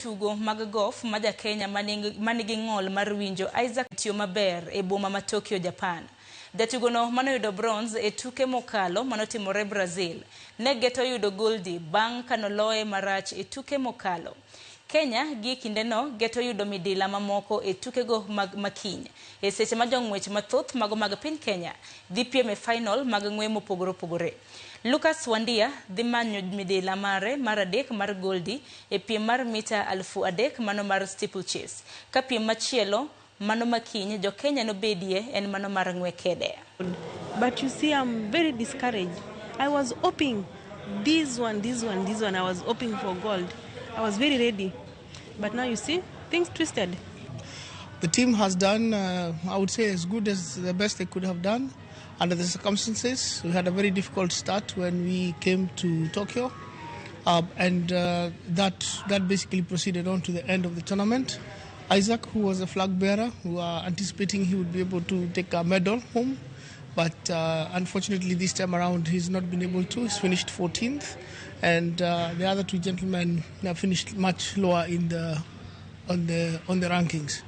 Tugo mag golf ma ja Kenya manigi ng'ol mar winjo Isaac tiyo maber e boma ma Tokyo, Japan. Jatugono manoyudo bronze e tuke mokalo manotimore Brazil ne geto yudo goldi bang' kanoloye marach e tuke mokalo. Kenya gie kindeno geto yudo midila mamoko e tukego mag makiny e seche ma jong'wech mathoth mago mag piny Kenya dhi piem e final mag ng'we mopogore opogore. Lucas Wandia dhi manyo midila mare mar adek mar goldi e piem mar mita 3000 mano mar steeplechase. Ka piem machielo mano makiny jo Kenya nobedie en mano mar ng'we kede. But you see, I'm very discouraged. I was hoping this one, this one, this one. I was hoping for gold. I was very ready. But now you see, things twisted. The team has done, I would say, as good as the best they could have done under the circumstances. We had a very difficult start when we came to Tokyo, and that basically proceeded on to the end of the tournament. Isaac, who was a flag bearer, we were anticipating he would be able to take a medal home, but unfortunately this time around he's not been able to. He's finished 14th, and the other two gentlemen have finished much lower in the on the on the rankings.